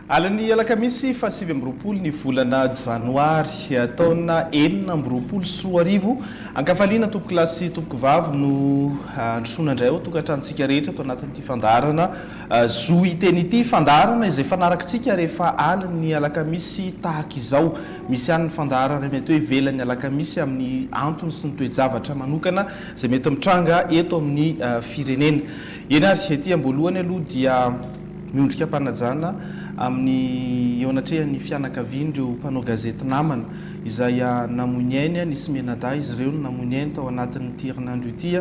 Alin'ny alakamisy faha 29 ny volana janoary taona 2026. Ankafaliana tompokolahy sy tompokovavy no androsoana indray ao tokantranontsika rehetra ato anatin'ity fandaharana Zo hiteny ity. Fandaharana izay fanarakitsika rehefa alin'ny alakamisy tahaka izao. Misy ihany ny fandaharana mety hoe ivelan'ny alakamisy amin'ny antony sy ny toe-javatra manokana izay mety mitranga eto amin'ny firenena. Eny ary, ety am-boalohany aloha dia. Miondrika am-panajana amin'ny eo anatrehan'ny fianakavian'ireo mpanao gazety namana izay namoy ny ainy. Nisy mianadahy izy ireo no namoy ny ainy tao anatin'ity herinandro ity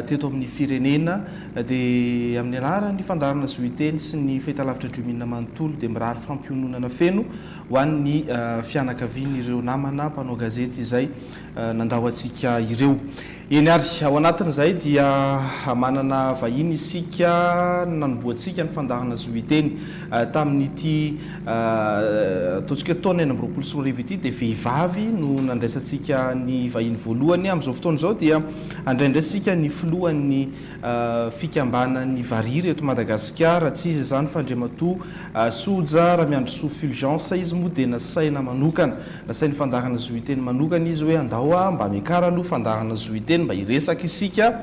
teto amin'ny firenena. Dia amin'ny anaran'ny fandaharana Zo Hiteny sy ny fahitalavitra Dream'in manontolo dia mirary fampiononana feno ho an'ny fianakavian'ireo namana mpanao gazety izay nandao antsika ireo. Eny ary, ao anatin'izay dia manana vahiny isika nanombohantsika ny fandaharana Zo Hiteny tamin'ity ataontsika hoe taona 2026 ity dia vehivavy no nandraisantsika ny vahiny voalohany. Amin'izao fotoana izao dia andraindraisika ny filohan'ny fikambanan'ny Varira eto Madagasikara, tsy iza izany fa Andriamatoa Soja Ramiandrisoa Fulgence. Izy moa dia nasaina manokana Nasain'ny fandaharana zo hiteny manokana izy hoe andao a, mba miakara aloha fandaharana zo hiteny mba hiresaka isika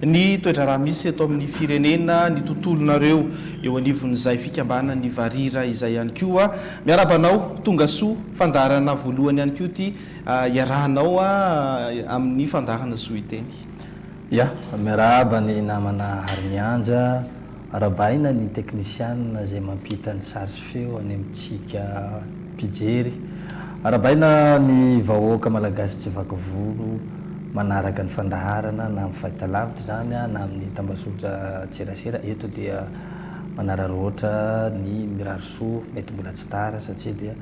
ny toe-draharaha misy eto amin'ny firenena, ny tontolonareo eo anivon'izay fikambanan'ny varira izay ihany koa. Miarahaba anao, tonga soa, fandaharana voalohany ihany koa ity iarahanao amin'ny fandaharana zo hiteny. Ya, miarahaba ny namana Harinianja. Arahabaina ny teknisianina izay mampita ny sary sy feo any amintsika mpijery. Arahabaina ny vahoaka malagasy tsy vaky volo manaraka ny fandaharana na amin'ny fahitalavitra izany na amin'ny tambazotran-tserasera. Eto dia manararaotra ny mirary soa, mety mbola tsy tara satria dia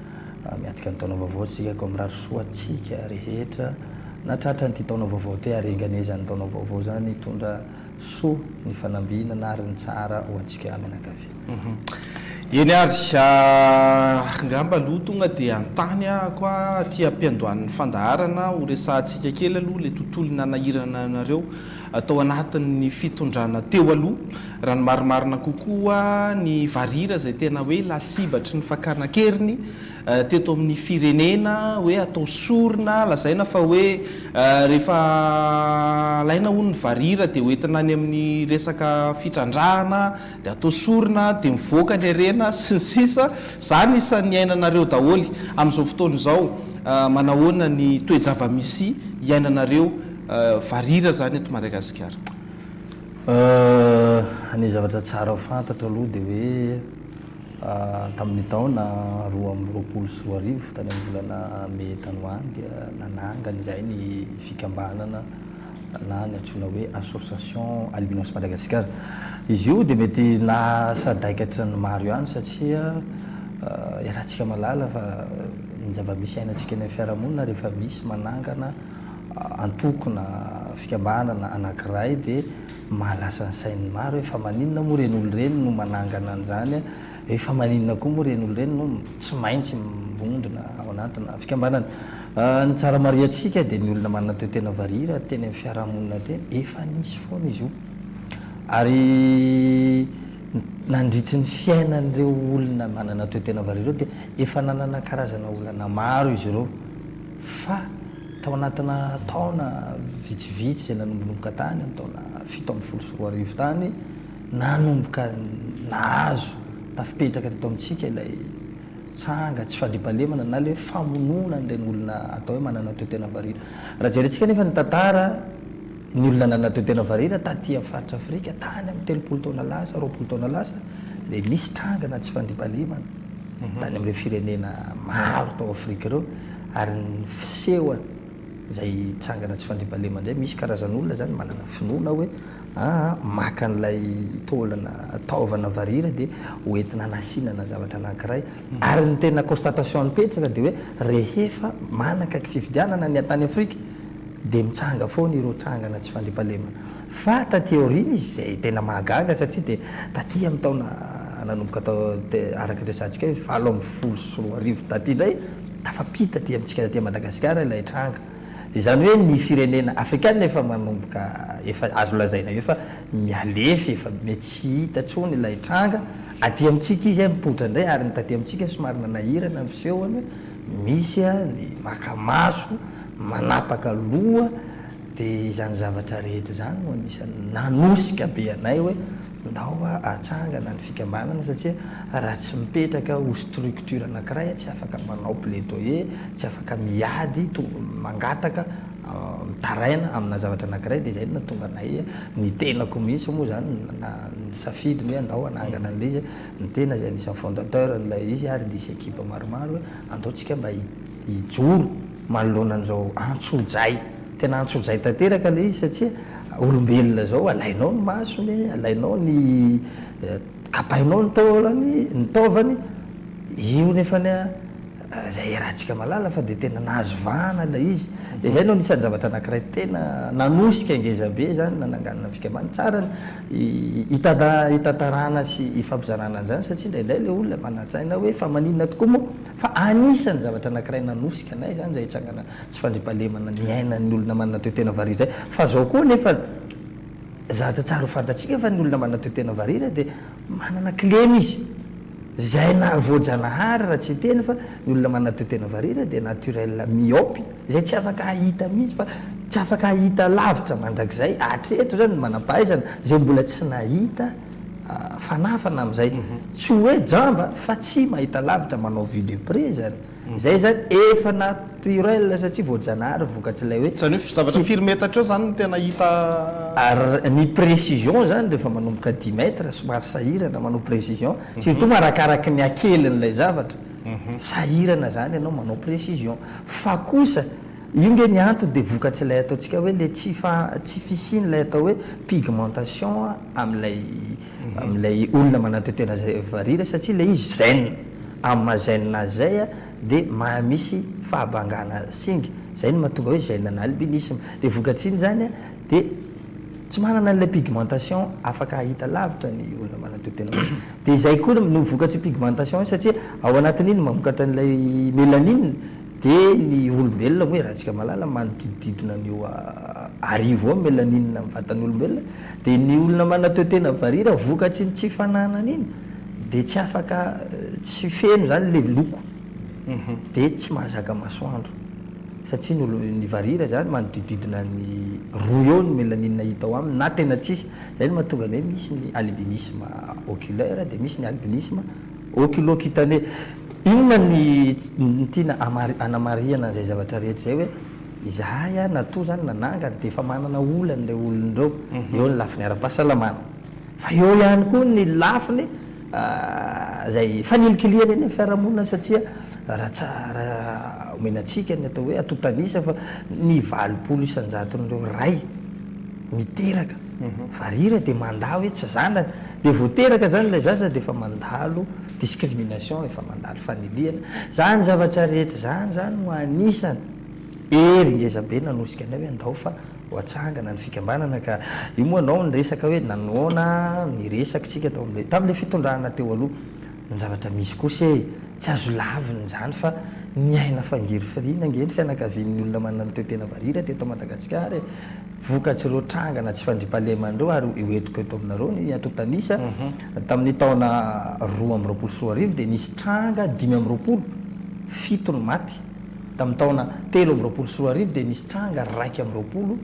miatrika ny taona vaovao isika koa mirary soa antsika rehetra nahatratra an'ity taona vaovao ity ary enga anie izany taona vaovao izany hitondra Soa ny fanambinana ary ny tsara ho antsika mianakavy. Eny ary, angamba aloha tonga dia hanontany ahako aty am-piandohan'ny fandaharana, ho resahantsika kely aloha ilay tontolo nanahirana anareo tao anatin'ny fitondrana teo aloha, raha ny marimarina kokoa ny varira izay tena hoe lasibatry ny fakana an-keriny teto amin'ny firenena hoe atao sorona, lazaina fa hoe rehefa alaina hono ny varira dia hoentina any amin'ny resaka fitrandrahana dia atao sorona dia mivoaka ny harena sy ny sisa Izany isan'ny niainanareo daholo. Amin'izao fotoana izao manahoana ny toe-java-misy iainanareo varira izany eto Madagasikara? Ny zavatra tsara ho fantatra aloha dia hoe Tamin'ny taona 2022, tany amin'ny volana mey tany ho any dia nanangana izahay ny fikambanana na ny antsoina hoe Association Albinos Madagascar. Izy io dia mety nahasadaikatra ny maro ihany satria iarahantsika mahalala fa ny zava-misy iainantsika eny amin'ny fiarahamonina rehefa misy manangana antoko na fikambanana anankiray dia Mahalasa ny sain'ny maro hoe fa maninona moa ireny olona ireny no manangana an'izany, hoe fa maninona koa moa ireny olona ireny no tsy maintsy mivondrona ao anatina fikambanana. Ny tsara marihantsika dia ny olona manana toe-tena varira teny amin'ny fiarahamonina teny, efa nisy foana izy io. Ary nandritry ny fiainan'ireo olona manana toe-tena varira ireo dia efa nanana karazana olana maro izy ireo fa Tao anatina taona vitsivitsy izay nanombonomboka tany amin'ny taona 2017 tany, nanomboka nahazo tafipetraka teto amintsika ilay tranga tsy fandriampahalemana na ilay hoe famonoana an'ireny olona atao hoe manana toe-tena varira. Raha jerentsika anefa ny tantara, ny olona nanana toe-tena varira taty amin'ny faritra Afrika tany amin'ny 30 taona lasa, 20 taona lasa dia nisy trangana tsy fandriampahalemana tany amin'ireo firenena maro tao Afrika ireo. Ary ny fisehony izay trangana tsy fandriampahalemana indray, misy karazan'olona izany manana finoana hoe aa maka an'ilay taolana taovana varira dia hoentina hanasinana zavatra anankiray. Ary ny tena constatation nipetraka dia hoe rehefa manakaiky fifidianana ny tany Afrika dia mitsanga foana ireo trangana tsy fandriampahalemana. Fa taty aoriana izy izay tena mahagaga satria dia taty amin'ny taona nanomboka tao araka ny resahantsika hoe 2018 taty indray, Tafapita aty amintsika aty Madagasikara ilay tranga. Izany hoe ny firenena afrikana efa manomboka efa azo lazaina hoe efa mihalefy, efa mety tsy hita intsony ilay tranga. Aty amintsika izy mipoitra indray ary ny taty amintsika somary nanahirana ny fisehony hoe misy ny maka maso, manapaka loha, dia izany zavatra rehetra izany no anisan'ny nanosika be anay hoe ndao atsangana ny fikambanana satria raha tsy mipetraka ho structure anankiray tsy afaka manao plaidoyer, tsy afaka miady, mangataka mitaraina amina zavatra anankiray dia izay no nahatonga anay, ny tenako mihitsy moa izany nisafidy ny hoe andao hanangana an'ilay izy, ny tena izay anisan'ny fondateur an'ilay izy ary nisy ekipa maromaro hoe andao tsika mba hijoro manoloana an'izao antsojay, tena antsojay tanteraka ilay izy satria olombelona izao alainao ny masony, alainao ny kapainao ny taolany, ny taovany, io nefany an. Izay iarahantsika mahalala fa dia tena nahazo vahana ilay izy. Dia izay no anisan'ny zavatra anankiray tena nanosika ngeza be izany nananganana ny fikambanana. Tsara ny hitantarana sy hifampizarana an'izany satria indraindray ilay olona manan-tsaina hoe fa maninona tokoa moa? Fa anisan'ny zavatra anankiray nanosika anay izany izay trangana tsy fandriampahalemana niainan'ny olona manana toe-tena variana izay. Fa izao koa anefa zavatra tsara ho fantatsika fa ny olona manana toe-tena variana dia manana kilema izy. Izay na voajanahary raha tsy hiteny fa ny olona manana toe-tena varira dia naturel myope izay tsy afaka hahita mihitsy fa tsy afaka hahita lavitra mandrakizay hatreto izany ny manam-pahaizana izay mbola tsy nahita fanafana amin'izay tsy hoe jamba fa tsy mahita lavitra manao vue de près izany Izay zany efa naturel satria voajanahary vokatr'ilay hoe Izany hoe zavatra firy metatra eo zany no tena hita. Ary ny précision zany rehefa manomboka dix mètres somary sahirana manao précision, surtout moa arakaraky ny hakelin'ilay zavatra, sahirana zany ianao manao précision. Fa kosa io nge ny antony dia vokatr'ilay ataontsika hoe le tsy fa tsy fisian'ilay atao hoe pigmentation amin'ilay amin'ilay olona manantontena varira satria ilay izy gène, amin'ny maha gène azy izay dia maha misy fahabangana singa, izay no mahatonga hoe gène na albinisme, dia vokatr'iny izany dia tsy manana an'ilay pigmentation afaka hahita lavitra ny olona manantontena varira, dia izay koa no vokatr'io pigmentation io satria ao anatin'iny mamokatra an'ilay mélanine Dia ny olombelona moa iarahantsika mahalala manodidididina an'io arivo eo ny mélanine amin'ny vatan'ny olombelona, dia ny olona manana toe-tena varira vokatry ny tsy fananany iny dia tsy afaka tsy feno izany ilay loko dia tsy mahazaka masoandro satria ny olo ny varira izany manodidididina ny roa eo ny mélanine hita ao aminy na tena tsisy, izay no mahatonga ny hoe misy ny albinisme oculaire dia misy ny albinisme Oculocutané. Inona ny tiana hanamarihana an'izay zavatra rehetra izay hoe izahay natoa izany nanangana dia efa manana olana ireo olona ireo. Eo ny lafiny ara-pahasalamana. Fa eo ihany koa ny lafiny izay fanilikilihana eny amin'ny fiarahamonina satria raha tsara omena antsika ny atao hoe antontan'isa fa ny 80 isan-jaton'ireo ray miteraka varira dia mandà hoe tsy zanany. Dia vao teraka zany ilay zaza dia efa mandalo discrimination, efa mandalo fanilihana. Zany zavatra rehetra zany zany no anisany hery ngeza be nanosika anay hoe andao fa ho atsangana ny fikambanana ka io moa anao niresaka hoe nanoana niresaka isika tao amin'ilay tamin'ilay fitondrana teo aloha. Ny zavatra misy kosa e, tsy azo lavina izany fa niaina fangirifiriana ange ny fianakavian'ny olona manana ny toe-tena varira teto Madagasikara e. Vokatr'ireo trangana tsy fandriampahalemana ireo ary ho entiko eto aminareo ny antontan'isa, tamin'ny taona 2022 dia nisy tranga 25, fito ny maty, tamin'ny taona 2023 dia nisy tranga 21,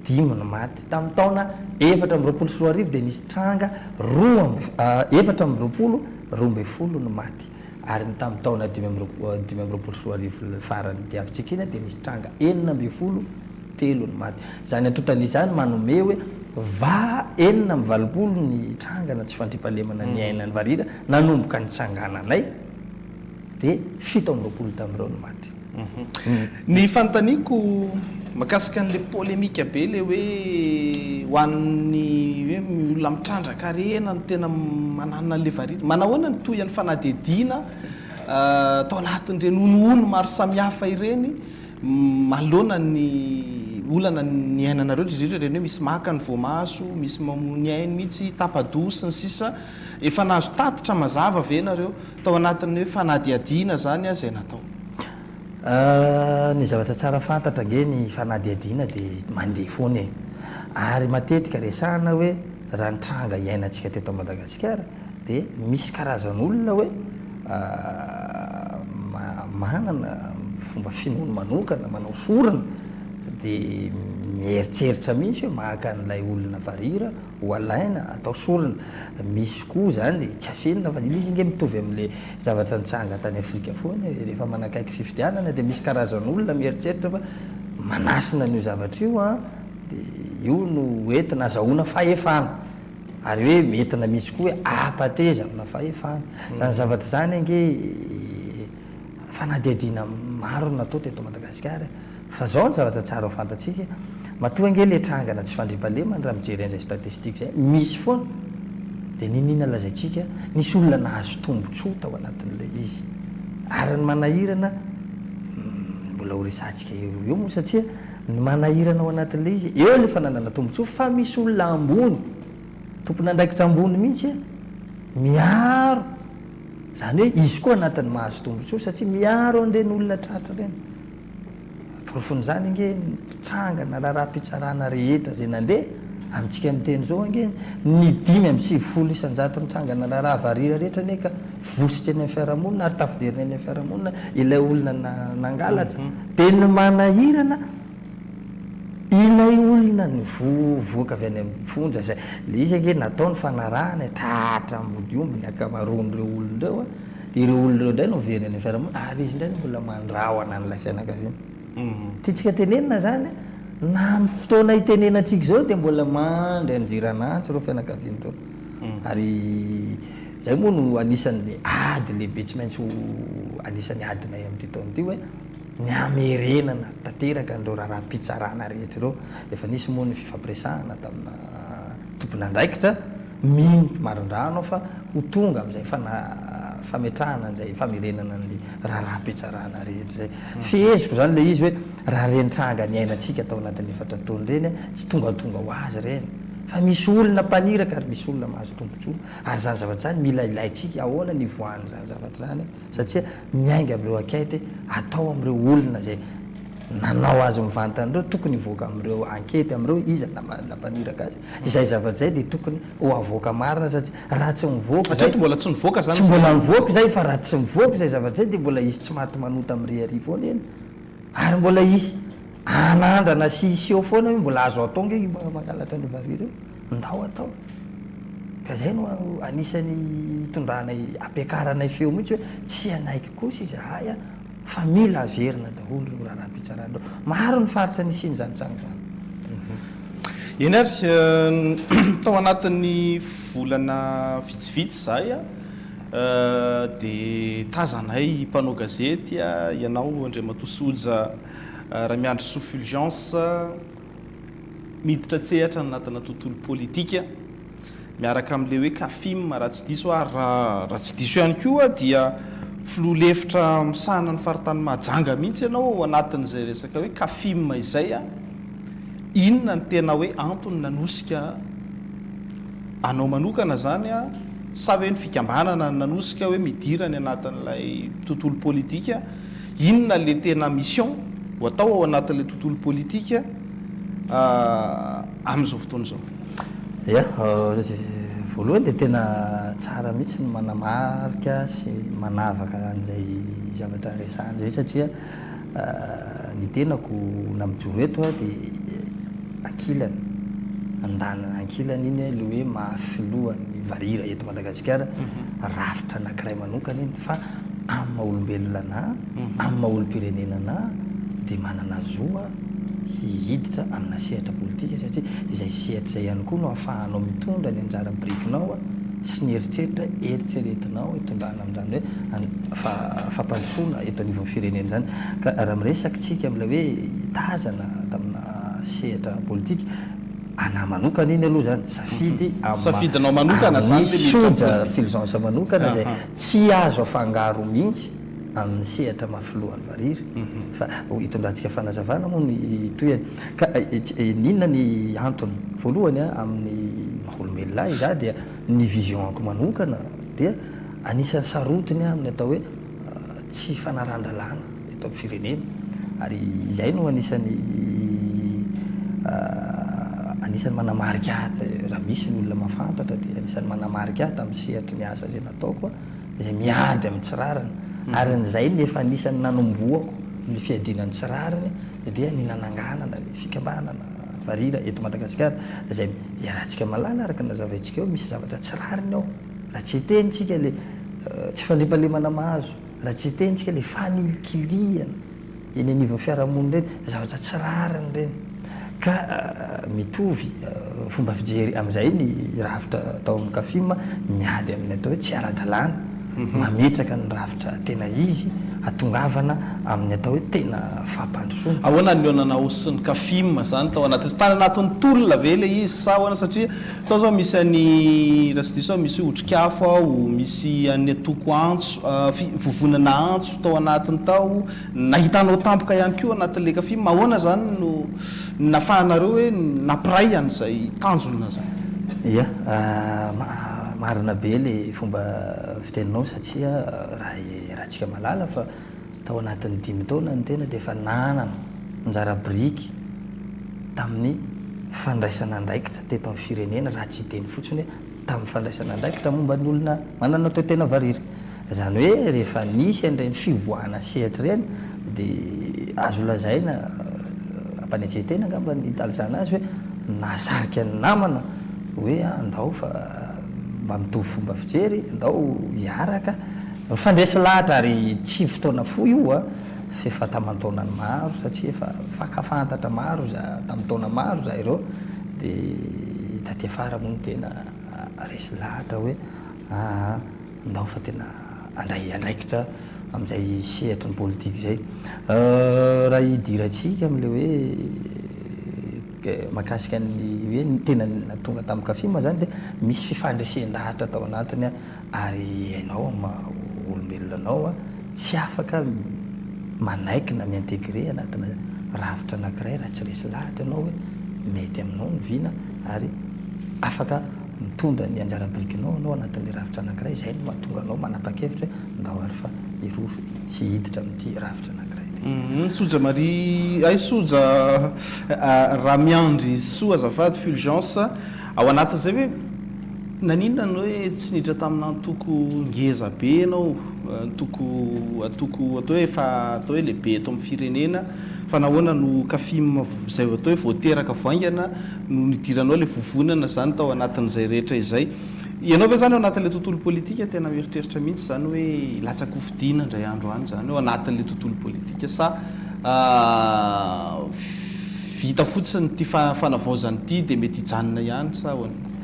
dimy ny maty, tamin'ny taona 2024 dia nisy tranga roa amby 24, 12 ny maty, ary ny tamin'ny taona 2025 farany diavintsika iny dia nisy tranga 16, telo ny maty. Izany antontan'isa izany manome hoe va 86 ny trangana tsy fandriampahalemana niainan'ny varira nanomboka nitsangananay dia 27 tamin'ireo no maty. Ny fanontaniako mahakasika an'ilay polémique be ilay hoe ho an'ny hoe olona mitrandraka harena no tena mananona an'ilay varira. Manahoana ny tohin'ny fanadihadiana tao anatin'ireny honohono maro samihafa ireny? Manoloana ny olana niainanareo, indrindra indrindra ireny hoe misy maka ny voamaso, misy mamono ny ainy mihitsy, tapa-doha sy ny sisa Efa nahazo tatitra mazava ve nareo tao anatin'ny hoe fanadihadiana izany izay natao? Ny zavatra tsara fantatra ange ny fanadihadiana dia mandeha foana e! Ary matetika resahana hoe raha ny tranga iainantsika teto Madagasikara. Dia misy karazan'olona hoe manana fomba finoany manokana, manao sorona, dia mieritreritra mihitsy hoe maka an'ilay olona varira ho alaina atao sorona. Misy koa izany, tsy afenina fa ilay izy ange mitovy amin'ilay zavatra nitranga tany Afrika foana e, rehefa manakaiky fifidianana dia misy karazan'olona mieritreritra fa manasina an'io zavatra io an, dia io no entina azahoana fahefana. Ary hoe entina mihitsy koa hoe ampateza amina fahefana. Izany zavatra izany ange fanadihadiana maro no natao teto Madagasikara e. Fa izao ny zavatra tsara ho fantatsika, matoa ange ilay trangana tsy fandriampahalemana raha mijery an'izay statistique izay, misy foana, dia n'inon'inona lazaintsika, nisy olona nahazo tombontsoa tao anatin'ilay izy. Ary ny manahirana, mbola ho resahantsika eo ho eo moa satria Ny manahirana ao anatin'ilay izy, eo ilay fananana tombontsoa fa misy olona ambony, tompon'andraikitra ambony mihitsy miaro, izany hoe izy koa anatin'ny mahazo tombontsoa satria miaro an'ireny olona tratra ireny. Porofon'izany ange ny trangana raharaham-pitsarana rehetra izay nandeha, amintsika miteny izao ange ny 95 isan-jaton'ny trangana raharaha varira rehetra anie ka vositra eny amin'ny fiarahamonina ary tafiverina eny amin'ny fiarahamonina ilay olona nangalatra. Dia ny manahirana ilay olona nivoaka avy any amin'ny fonja izay, ilay izy ange natao ny fanarahana e, tratra ambodiomby ny ankamaroan'ireo olona ireo an, dia ireo olona ireo indray no miverina any amin'ny fiarahamonina ary izy indray no mbola mandrahona an'ilay fianakaviana. Tiantsika tenenina izany, na amin'ny fotoana itenenantsika izao dia mbola mandry anjiran'antsy ireo fianakaviana ireo. Ary izay moa no anisan'ny ady lehibe tsy maintsy ho anisan'ny adinay amin'ity taona ity hoe, ny hamerenana tanteraka an'ireo raharaham-pitsarana rehetra ireo. Efa nisy moa ny fifampiresahana tamina tompon'andraikitra, mino marindrano aho fa ho tonga amin'izay fametrahana an'izay famerenana ny raharaham-pitsarana rehetra izay. Feheziko izany ilay izy hoe raha ireny tranga niainantsika tao anatin'ny efatra taona ireny, tsy tongatonga ho azy ireny fa misy olona mpaniraka ary misy olona mahazo tombontsoa ary izany zavatra izany mila ilaintsika ahoana ny hivoahan'izany zavatra izany. Satria miainga amin'ireo ankety atao amin'ireo olona izay nanao azy mivantana ireo, tokony hivoaka amin'ireo ankety amin'ireo iza nampaniraka azy. Izay zavatra izay dia tokony ho avoaka marina satria raha tsy mivoaka izay, Hatreto mbola tsy nivoaka izany tsy mbola nivoaka izay fa raha tsy mivoaka izay zavatra izay dia mbola hisy tsy maty manota miriaria foana eny. Ary mbola hisy hanandrana sy hiseho foana hoe mbola azo atao nge io mangalatra an'io varira io. Ndao atao. Ka izay no anisan'ny itondranay, ampiakaranay feo mihitsy hoe tsy hanaiky kosa izahay fa mila averina daholo ireo raharaham-pitsarana ireo. Maro ny faritra nisian'izany tranga izany. Eny ary, tao anatin'ny volana vitsivitsy izahay dia tazanay mpanao gazety, ianao Andriamatoa Soja Ramiandrisoa Fulgence, miditra an-tsehatra anatina tontolo politika miaraka amin'ilay hoe Cafim raha tsy diso aho ary raha tsy diso ihany koa dia filoha lefitra misahana ny faritany Mahajanga mihitsy ianao ao anatin'izay resaka hoe Cafim izay a! Inona ny tena hoe antony nanosika anao manokana izany a? Sa hoe ny fikambanana no nanosika hoe midira any anatin'ilay tontolo politika? Inona le tena mission ho atao ao anatin'ilay tontolo politika amin'izao fotoana izao? Ya, voalohany dia tena tsara mihitsy ny manamarika sy manavaka an'izay zavatra resahana izay satria ny tenako na mijoro eto aho dia ankilany, andaniny ankilany iny ilay hoe maha filohan'ny varira eto Madagasikara, rafitra anankiray manokana iny fa amin'ny maha olombelona anà, amin'ny maha olom-pirenena anà dia manana zo aho hiditra amina sehatra politika satria izay sehatra izay ihany koa no ahafahanao mitondra ny anjara birikinao sy ny eritreritra eritreretinao hitondrana amin'izany hoe fampandrosoana eto anivon'ny firenena izany. Ka raha miresaka isika amin'ilay hoe tazana tamina sehatra politika, anà manokana iny aloha izany, safidy Safidinao manokana izany ilay miditra amin'ny politika. Soja Fulgence manokana izay tsy azo afangaro mihitsy amin'ny sehatra maha filohan'ny Varira fa hitondrantsika fanazavana moa ny tohiny. Ka inona ny antony? Voalohany amin'ny maha olombelona ahy izaho dia ny vision-ko manokana dia anisan'ny sarotiny aho amin'ny atao hoe tsy fanarahan-dalàna eto amin'ny firenena ary izay no anisan'ny. Anisan'ny manamarika ahy, raha misy ny olona mahafantatra dia anisan'ny manamarika ahy tamin'ny sehatry ny asa izay nataoko izay miady amin'ny tsy rariny. Ary ny izay no efa anisan'ny nanombohako ny fiadiana ny tsy rariny dia ny nananganana ny fikambanana varira eto Madagasikara izay iarahantsika mahalala araka ny nazavaintsika eo misy zavatra tsy rariny ao. Raha tsy hiteny tsika ilay tsy fandriampahalemana mahazo, raha tsy hiteny tsika ilay fanilikilihana. Eny anivon'ny fiarahamonina ireny, zavatra tsy rariny ireny. Ka mitovy fomba fijery amin'izay ny rafitra tao amin'ny Cafim, miady amin'ny atao hoe tsy ara-dalàna, mametraka ny rafitra tena izy hatongavana amin'ny atao hoe tena fampandrosoana. Ahoana ny nihaonanao sy ny Cafim izany tao anatin'ny, tany anatin'ny tolona ve ilay izy sa ahoana satria tao izao misy an'i, raha tsy diso aho misy Otrikafo ao, misy an'ny antoko Antso, vovonana Antso tao anatiny tao, Nahitanao tampoka ihany koa anatin'ilay kafim, ahoana izany no nafahanareo hoe nampiray an'izay tanjona izay? Ia, marina be ilay fomba fiteninao satria raha iarahantsika mahalala fa tao anatin'ny dimy taona ny tena dia efa nanana anjara biriky tamin'ny fandraisana andraikitra teto amin'ny firenena raha tsy hiteny fotsiny hoe tamin'ny fandraisana andraikitra momba ny olona manana toe-tena varira. Izany hoe rehefa nisy an'ireny fivoahana sehatra ireny dia azo lazaina ampanetren-tena angamba ny hilazana azy hoe nahasarika ny namana hoe andao fa mba mitovy fomba fijery, andao hiaraka. Mifandresy lahatra ary tsy fotoana fohy io a, f'efa taman-taonany maro satria efa mifankafantatra maro za, tamin'ny taona maro za ireo dia taty afara moa no tena resy lahatra hoe aa. Ndao fa tena handray andraikitra amin'izay sehatry ny politika izay. Raha hidirantsika amin'ilay hoe mahakasika ny hoe ny tena nahatonga tamin'ny Cafim izany dia misy fifandresen-dahatra tao anatiny ary ianao amin'ny maha olombelona anao tsy afaka manaiky na mi-intégrer anatina rafitra anankiray raha tsy resy lahatra ianao hoe mety aminao ny vina ary afaka Mitondra ny anjara birikinao ianao anatin'ilay rafitra anankiray, izay no mahatonga anao manapa-kevitra hoe ndao ary fa hiroso sy hiditra amin'ity rafitra anankiray ity. Soja Marie, hay Soja Ramiandrisoa azafady, Fulgence, ao anatin'izay ve naninona no hoe tsy niditra tamina antoko ngeza be ianao, antoko antoko atao hoe efa atao hoe lehibe eto amin'ny firenena, fa nahoana no Cafim izay atao hoe vao teraka vao haingana no nidiranao ilay vovonana izany tao anatin'izay rehetra izay. Ianao ve izany ao anatin'ilay tontolo politika tena mieritreritra mihitsy izany hoe hilatsa-kofidina indray andro any izany ao anatin'ilay tontolo politika sa vita fotsiny ity fanavaozana ity dia mety hijanona ihany sa ahoana?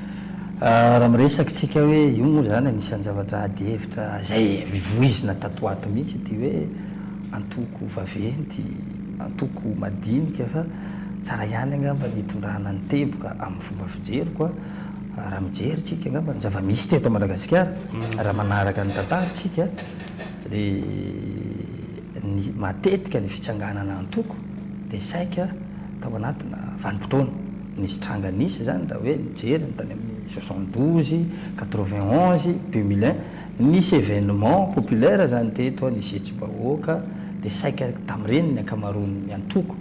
Raha miresaka isika hoe io moa izany anisan'ny zavatra adihevitra izay voizina tato ho ato mihitsy ity hoe antoko vaventy, antoko madinika fa Tsara ihany angamba ny hitondrana ny teboka amin'ny fomba fijeriko a! Raha mijery tsika angamba ny zava-misy teto Madagasikara, raha manaraka ny tantara tsika dia ny matetika ny fitsanganana antoko dia saika tao anatina vanim-potoana. Nisy tranga nisy izany raha hoe nijery ny tany amin'ny 72, 91, 2001. Nisy événement populaire zany teto, nisy hetsi-bahoaka, dia saika tamin'ireny ny ankamaroan'ny antoko.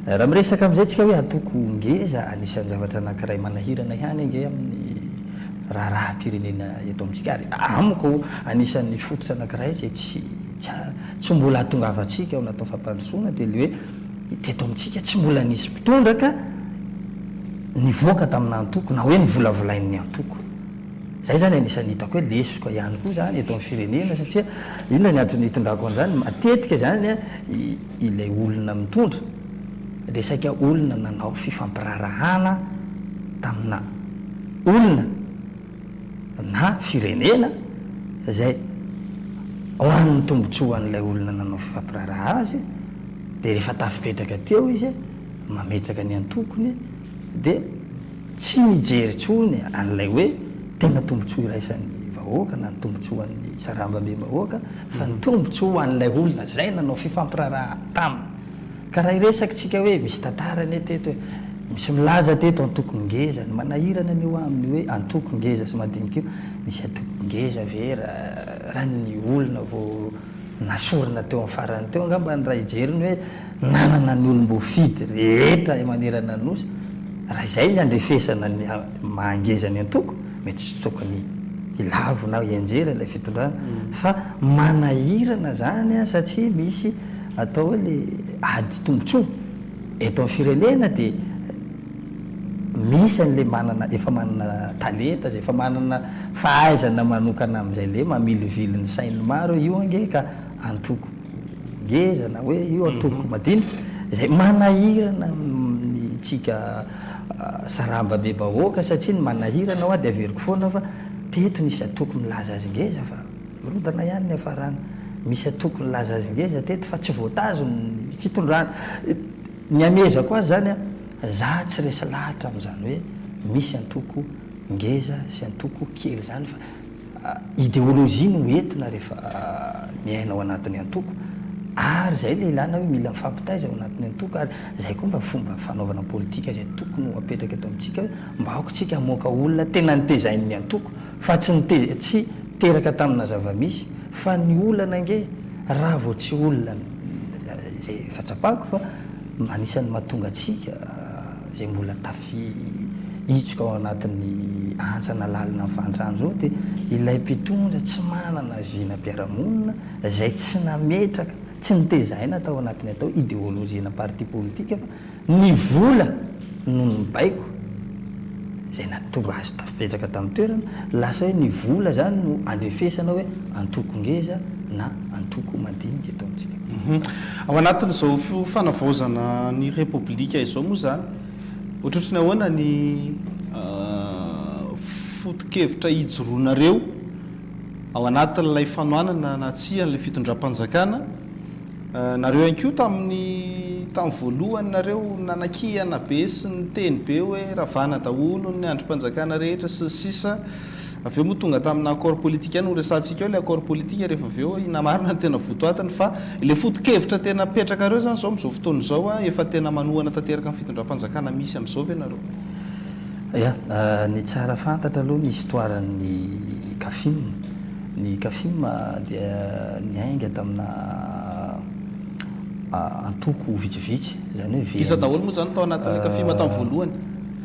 Raha miresaka amin'izay tsika hoe antoko ngeza, anisan'ny zavatra anankiray manahirana ihany ange amin'ny raharaham-pirenena eto amintsika, ary amiko anisan'ny fototra anankiray izay tsy tsy mbola hahatongavantsika ao anatin'ny fampandrosoana dia ilay hoe teto amintsika tsy mbola nisy mpitondra ka nivoaka tamina antoko na hoe novolavolain'ny antoko. Zay zany anisan'ny hitako hoe lesoka ihany koa zany eto amin'ny firenena satria inona ny antony hitondrako an'izany, matetika zany ilay olona mitondra dia saika olona nanao fifampiraharahana tamina olona na firenena izay ho an'ny tombotsoan'ilay olona nanao fifampiraharaha azy dia rehefa tafipetraka teo izy mametraka ny antokony dia Tsy mijery intsony an'ilay hoe tena tombontsoa iraisan'ny vahoaka na ny tombontsoan'ny sarambabem-bahoaka fa ny tombontsoa ho an'ilay olona izay nanao fifampiraharaha taminy. Ka raha hiresaka isika hoe misy tantara anie teto e, misy milaza teto antoko ngeza, ny manahirana anie hoa amin'ny hoe antoko ngeza sy madinika io, nisy antoko ngeza ve raha ny olona vao nasorina teo amin'ny farany teo angamba ny raha hijery ny hoe nanana ny olom-boafidy rehetra manerana ny Nosy. Raha izay ny handrefesana ny maha ngeza ny antoko, mety tsy tokony hilavo na hianjera ilay fitondrana. Fa manahirana izany satria misy atao hoe le ady tombotsoa eto amin'ny firenena dia misy an'ilay manana efa manana talenta izay efa manana fahaizana manokana amin'izay le mamilivily ny sain'ny maro hoe io ange ka antoko ngeza na hoe io antoko madinika izay manahirana ny tsika sarambabem-bahoaka satria ny manahirana hoa dia averiko foana fa teto nisy antoko milaza azy ngeza fa mirodana ihany ny hafarana, misy antoko nilaza azy ngeza teto fa tsy voatazony ny fitondrana. Ny amehezako azy zany an, za tsy resy lahatra amin'izany hoe misy antoko ngeza sy antoko kely zany fa Idéologie no entina rehefa miaina ao anatin'ny antoko ary izay ilay ilana hoe mila mifampitaiza ao anatin'ny antoko ary izay koa mba fomba fanaovana politika izay tokony ho apetraka eto amintsika hoe mba aoka isika hamoaka olona tena nitezain'ny antoko fa tsy nite tsy teraka tamina zava-misy fa ny olana ange raha vao tsy olona izay efa tsapako fa anisan'ny mahatonga antsika izay mbola tafihitsoka ao anatin'ny hantsana lalina ny fahantrana izao dia ilay mpitondra tsy manana vinam-piarahamonina izay tsy nametraka, tsy nitezaina tao anatin'ny atao ideologie-na parti politika fa ny vola no nibaiko izay nahatonga azy tafipetraka tamin'ny toerana, lasa hoe ny vola izany no andrefesana hoe antoko ngeza na antoko madinika eto amintsika. Ao anatin'izao fanavaozana ny Repoblika izao moa izany, ohatrohatry ny ahoana ny foto-kevitra ijoroanareo ao anatin'ilay fanohanana na tsia an'ilay fitondram-panjakana? Nareo ihany koa tamin'ny tamin'ny voalohany nareo nanakihana be sy niteny be hoe ravana daholo ny andrim-panjakana rehetra sy ny sisa Avy eo moa tonga tamina accord politique ihany, ho resahantsika eo ilay accord politique rehefa avy eo, inona marina no tena votoatiny fa ilay foto-kevitra tena apetrakareo izany izao amin'izao fotoana izao efa tena manohana tanteraka ny fitondram-panjakana misy amin'izao ve nareo? Ya, ny tsara fantatra aloha ny histoire-n'ny Cafim. Ny Cafim dia niainga tamina antoko vitsivitsy, izany hoe VM. Iza daholo moa izany tao anatin'ny Cafim tamin'ny voalohany?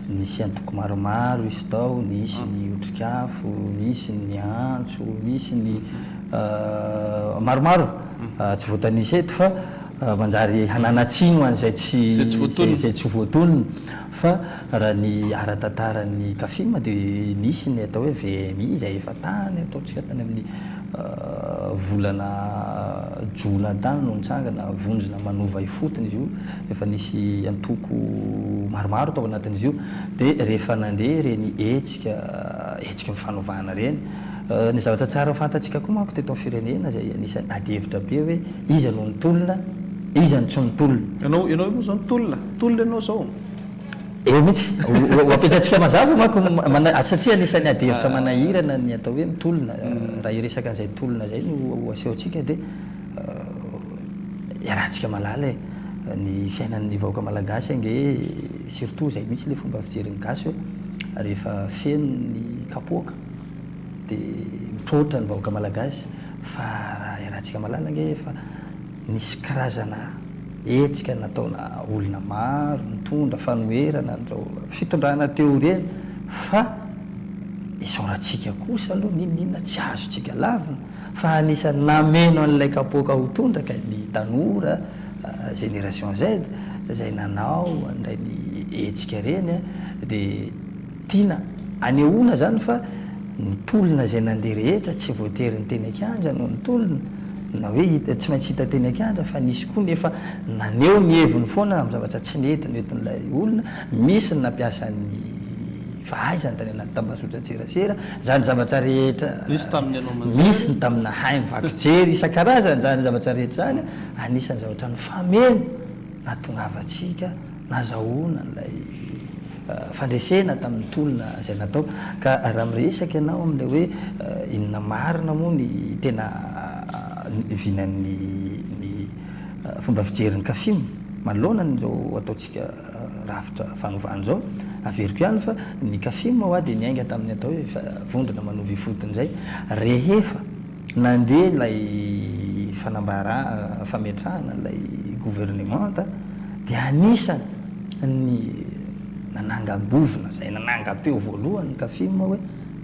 Nisy antoko maromaro izy tao, nisy ny Otrikafo, nisy ny Antso, nisy ny maromaro tsy voatanisa eto fa manjary hananan-tsiny ho an'izay tsy izay tsy voatonona. Fa raha ny ara-tantaran'ny Cafim dia nisy ny atao hoe VMI izay efa tany ataontsika tany amin'ny volana jona tany no nitsangana, vondrona manova ifotony izy io, efa nisy antoko maromaro tao anatin'izy io, dia rehefa nandeha ireny hetsika, hetsiky ny fanovana ireny, ny zavatra tsara fantatsika koa manko teto amin'ny firenena izay anisan'ny adihevitra be hoe iza no nitolona, iza no tsy nitolona. Ianao, ianao moa izao nitolona, nitolona ianao izao? Eo mihitsy. Ho apetrantsika mazava manko satria anisan'ny adihevitra manahirana ny atao hoe mitolona. Raha hiresaka an'izay tolona izay no ho asehontsika dia iarahantsika mahalala e. Ny fiainan'ny vahoaka malagasy ange surtout izay mihitsy ilay fomba fijerin'ny gasy hoe rehefa feno ny kapoaka dia mitroatra ny vahoaka malagasy fa raha iarahantsika mahalala ange efa Nisy karazana hetsika nataona olona maro nitondra fanoherana an'izao fitondrana teo ireny fa isaorantsika kosa aloha n'inon'inona tsy azontsika lavina fa anisan'ny nameno an'ilay kapoaka ho tondraka ny tanora génération Z izay nanao an'ireny hetsika ireny dia Tiana anehoana izany fa ny tolona izay nandeha rehetra tsy voatery ny teny an-kianja no nitolona, na hoe hita tsy maintsy hita teny an-kianja fa nisy koa ny efa naneho ny heviny foana amin'ny zavatra tsy nety noentin'ilay olona, misy ny nampiasa ny fahaizany tany anaty tambazotran-tserasera, izany zavatra rehetra Nisy tamin'ny haino aman-jery. Misy ny tamina haino vaky jery isan-karazany izany zavatra rehetra izany, anisan'ny zavatra nifameno nahatongavantsika nazahoana an'ilay fandresena tamin'ny tolona izay natao. Ka raha miresaka ianao amin'ilay hoe inona marina moa ny tena vinan'ny ny fomba fijerin'ny Cafim manoloana an'izao ataontsika rafitra fanovana izao, averiko ihany fa ny Cafim ho'a dia niainga tamin'ny atao hoe vondrona manova ifotony izay rehefa nandeha ilay fanambara fametrahana ilay governemanta dia anisany ny. nanangam-bovona izay nanangam-peo voalohany ny Cafim hoe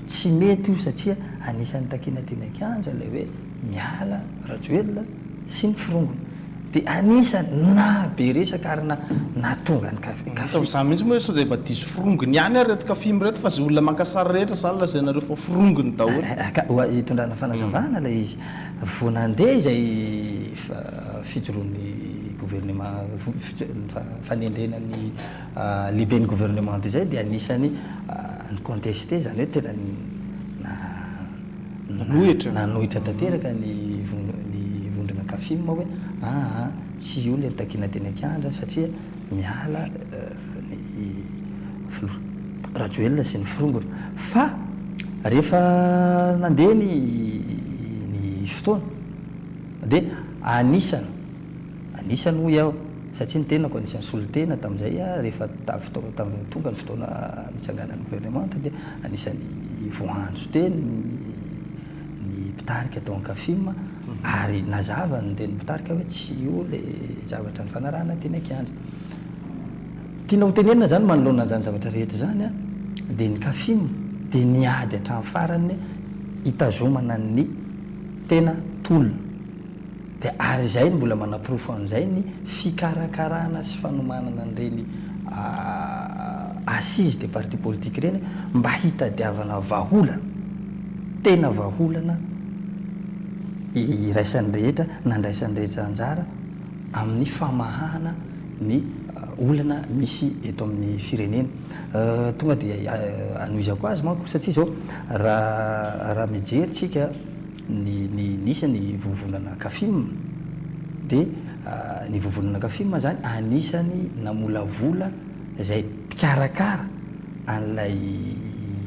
tsy mety io satria anisan'ny takiana teny an-kianja ilay hoe miala Rajoelina sy ny forongony. Dia anisan'ny naha be resaka ary nahatonga ny Cafim. Tamin'izany mihitsy moa hoe sao dia mba diso forongony ihany ary ireto Cafim ireto fa izay olona maka sary rehetra izany lazainareo fa forongony daholo. Ka hitondrana fanazavana ilay izy. Vao nandeha izay fijoroan'ny gouvernement, fanendrena ny lehiben'ny gouvernement izay dia anisan'ny ni-contester izany hoe tena Nanohitra. Nanohitra tanteraka ny ny vondrona Cafim hoe aa tsy io ilay nitakiana teny an-kianja satria miala ny filoha Rajoelina sy ny forongony. Fa rehefa nandeha ny ny fotoana dia anisany Anisany hoy aho, satria ny tenako anisan'ny solontena tamin'izay rehefa tonga ny fotoana nitsanganan'ny governemanta dia anisan'ny voaantso teny ny mpitarika tao Ankafim ary nazava ny tenin'ny mpitarika hoe tsy io ilay zavatra nifanarahana teny an-kianja. Tiana ho tenenina izany manoloana an'izany zavatra rehetra izany dia ny Cafim dia niady hatramin'ny farany hitazomana ny tena tolona. Dia ary izay no mbola manaporofo an'izay ny fikarakarana sy fanomanana an'ireny assises des partis politiques ireny mba hitadiavana vahaolana, tena vahaolana iraisan'ny rehetra, nandraisan'ny rehetra anjara amin'ny famahana ny olana misy eto amin'ny firenena. Tonga dia anohizako azy manko satria izao raha raha mijery tsika, Ny ny nisy ny vovonana Cafim dia ny vovonana Cafim zany anisany namolavola izay mpikarakara an'ilay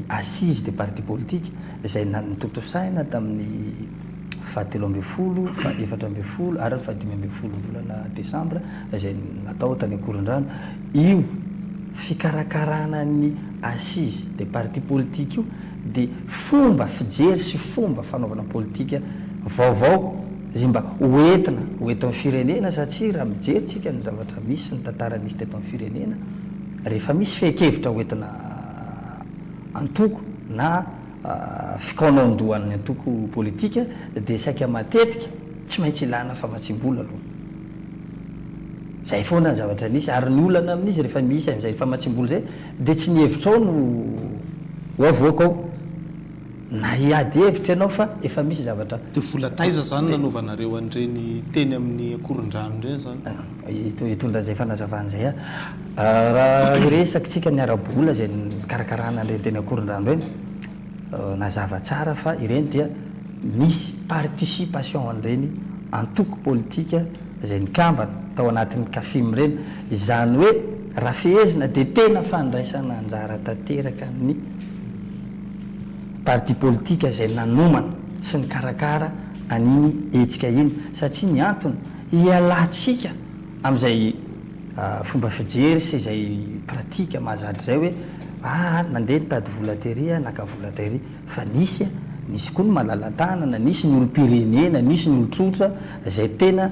assise des partis politiques izay notontosaina tamin'ny faha 13, faha 14 ary ny faha 15 volana desambra izay natao tany Ankorondrano. Io fikarakarana ny assise des partis politiques io dia fomba fijery sy fomba fanaovana politika vaovao izay mba ho entina ho eto amin'ny firenena satria raha mijery tsika ny zavatra misy ny tantara nisy teto amin'ny firenena rehefa misy fehin-kevitra ho entina antoko na fikaonan-dohan'ny antoko politika dia saika matetika tsy maintsy ilana famatsiam-bola aloha. Izay foana ny zavatra nisy ary ny olana amin'izy rehefa misy an'izay famatsiam-bola izay dia tsy ny hevitrao no ho avoaka ao na hiady hevitra ianao fa efa misy zavatra Dia vola taiza izany nanaovanareo an'ireny teny amin'ny Akorondrano ireny izany? Hitondra izay fanazavana izay aho. Raha hiresaka isika ny ara-bola izay nikarakarana an'ireny teny Akorondrano ireny, Nazava tsara fa ireny dia nisy participation an'ireny antoko politika izay nikambana tao anatin'ny Cafim ireny. Izany hoe raha fehezina dia tena fandraisana anjara tanteraka ny parti politika izay nanomana sy nikarakara an'iny hetsika iny satria ny antony hialantsika amin'izay fomba fijery sy izay pratique mahazatra izay hoe aa nandeha nitady vola tery aho naka vola tery fa nisy nisy koa ny malala-tanana nisy ny olom-pirenena nisy ny olon-tsotra izay tena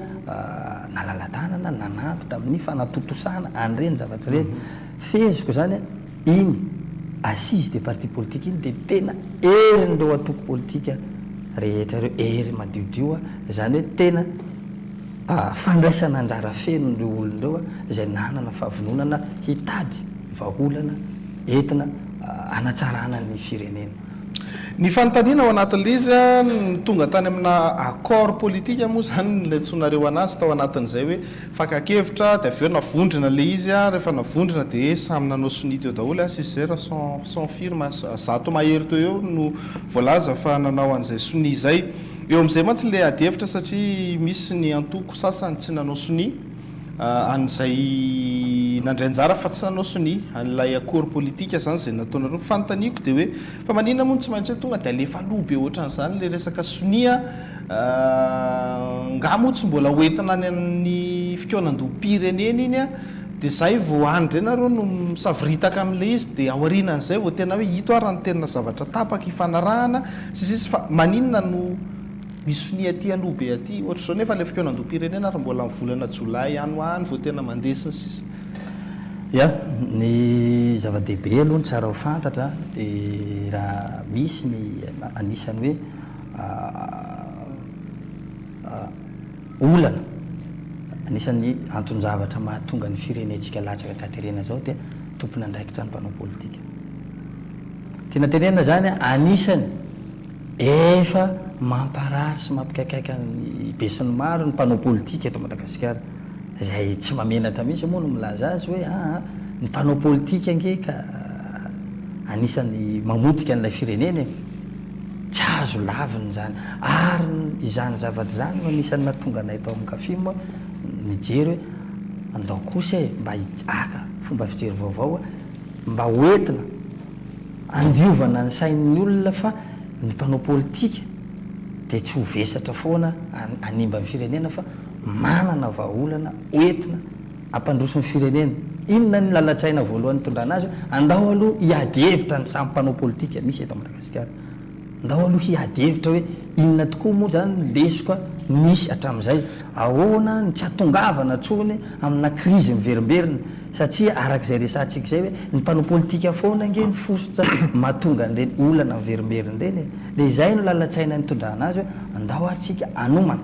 nalala-tanana nanampy tamin'ny fanatontosana an'ireny zavatra ireny feheziko izany iny assise des partis politiques iny dia tena herin'ireo antoko politika rehetra ireo hery madiodio izany hoe tena Fandraisana anjara feno ireo olona ireo izay nanana fahavononana hitady vahaolana entina hanatsarana ny firenena. Ny fanontaniana ao anatin'ilay izy, ny tonga tany amina accord politique moa izany no niantsoanareo anazy tao anatin'izay hoe fakan-kevitra dia avy eo navondrona ilay izy, rehefa navondrona dia samy nanao sonia teo daholo, asa izy izay raha 100 firmes, 100 mahery teo eo no voalaza fa nanao an'izay sonia izay. Eo amin'izay mantsy ilay adihevitra satria misy ny antoko sasany tsy nanao sonia an'izay nandray anjara fa tsy nanao sonia an'ilay accord politique izany izay nataonareo. Ny fanontaniako dia hoe fa maninona moa no tsy maintsy hoe tonga dia alefa aloha be ohatran'izany ilay resaka sonia nga moa tsy mbola hoentina any amin'ny fikaonandoham-pirenena iny dia izay vao any indray nareo no misavoritaka amin'ilay izy dia aorianan'izay vao tena hoe ito ary ny tena zavatra tapaka ifanarahana Sy sisa Fa maninona no misy sonia aty aloha be aty ohatr'izao nefa ilay fikaonandoham-pirenena ary mbola amin'ny volana jolay any ho any vao tena mandeha sy ny sisa. Ya, ny zava-dehibe aloha ny tsara ho fantatra dia raha misy ny anisan'ny hoe olana, anisan'ny anton-javatra mahatonga ny firenentsika latsaka an-katerena izao dia tompon'andraikitra ny mpanao politika. Tiana tenenina izany anisany efa mamparary sy mampikaikaika ny besinimaro ny mpanao politika eto Madagasikara. Izay tsy mahamenatra mihitsy moa no milaza azy hoe aa ny mpanao politika ange ka anisan'ny mamotika an'ilay firenena e! Tsy azo lavina izany. Ary izany zavatra izany no anisan'ny nahatonga anay tao amin'ny Cafim nijery hoe andao kosa e mba haka fomba fijery vaovao mba hoentina handiovana ny sain'ny olona fa ny mpanao politika dia tsy ho vesatra foana hanimba ny firenena fa manana vahaolana hoentina hampandroso ny firenena. Inona ny lalan-tsaina voalohany nitondrana azy? Andao aloha hiady hevitra ny samy mpanao politika misy eto Madagasikara. Andao aloha hiady hevitra hoe inona tokoa moa izany ny lesoka nisy hatramin'izay? Ahoana ny tsy hahatongavana intsony amina krizy miverimberina? Satria araka izay resahantsika izay hoe ny mpanao politika foana ange no fototra mahatonga an'ireny olana miverimberina ireny e! Dia izay no lalan-tsaina nitondrana azy hoe andao ary tsika hanomana.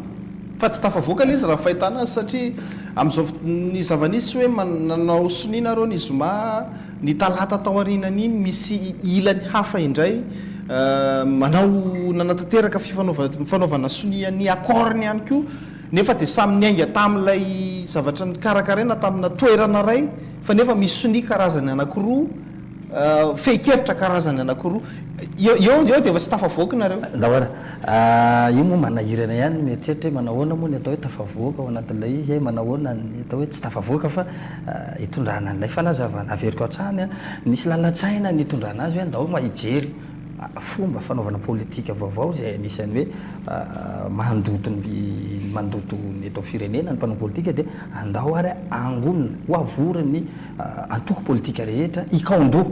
Fa tsy tafavoaka ilay izy raha ny fahitana azy satria amin'izao ny zava-nisy hoe nanao sonia nareo ny zoma, ny talata tao aorianan'iny misy ilany hafa indray manao nanatanteraka fifanaovana sonia ny accord-ny ihany koa nefa dia samy niainga tamin'ilay zavatra nikarakaraina tamina toerana iray fa nefa misy sonia karazany anankiroa Fehin-kevitra karazany anankiroa. Eo eo dia efa tsy tafavoaka nareo. Ndao ary. Io moa manahirana ihany ny mieritreritra hoe manahoana moa ny atao hoe tafavoaka ao anatin'ilay izy e, manahoana ny atao hoe tsy tafavoaka fa itondrana an'ilay fanazavana. Averiko hatrany, nisy lalan-tsaina nitondrana azy hoe ndao mba hijery fomba fanaovana politika vaovao izay anisan'ny hoe mandoto ny mandoto ny eto amin'ny firenena ny mpanao politika dia andao ary angonina ho avory ny antoko politika rehetra hikaon-doha,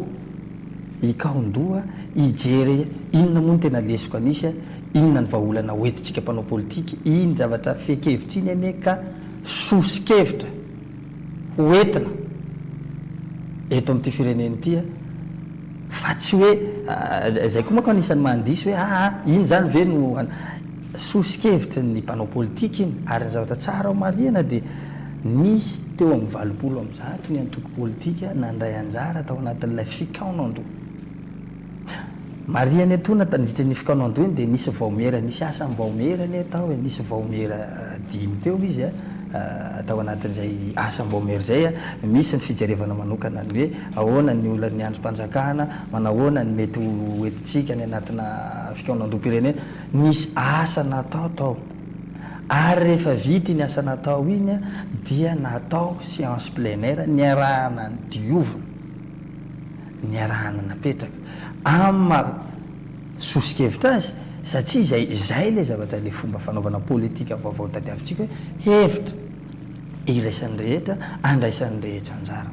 hikaon-doha hijery inona moa no tena lesoka nisy, inona ny vahaolana hoentintsika mpanao politika, iny zavatra fehin-kevitra iny anie ka soso-kevitra hoentina eto amin'ity firenena ity fa tsy hoe, izay koa manko anisan'ny mahandiso hoe aa iny izany ve no, soso-kevitry ny mpanao politika iny ary ny zavatra tsara ho marihana dia Nisy teo amin'ny 180 ny antoko politika nandray anjara tao anatin'ilay fikaonandoha. Marihana etoana, nandritra iny fikaonandoha iny dia nisy vaomiera, nisy asam-baomiera anie tao e, nisy vaomiera dimy teo izy tao anatin'izay asam-baomiera izay. Misy ny fijerevana manokana ny hoe ahoana ny olan'ny andrim-panjakana, manahoana ny mety ho entintsika any anatina fikaonandoham-pirenena. Nisy asa natao tao. Ary rehefa vita iny asa natao iny dia natao séance pleinaire niarahana nidiovina, niarahana napetraka amin'ny maha soso-kevitra azy satria izay izay ilay zavatra ilay fomba fanaovana politika vaovao tadiavintsika hoe hevitra iraisan'ny rehetra, andraisan'ny rehetra anjara.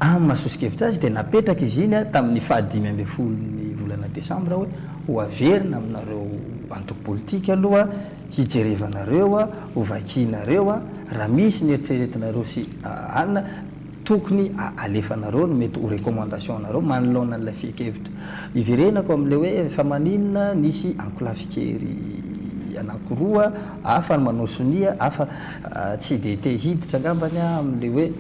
Amin'ny maha soso-kevitra azy dia napetraka izy iny tamin'ny faha 15 ny volana desambra hoe ho averina aminareo antoko politika aloha hijerevanareo, ho vakianareo, raha misy ny eritreretinareo sy anona tokony alefanareo ny mety ho recommandation nareo manoloana an'ilay fehin-kevitra. Iverenako amin'ilay hoe fa maninona nisy ankolafin-kery anankiroa, hafa ny manao sonia, hafa tsy dia te hiditra angambany aho amin'ilay hoe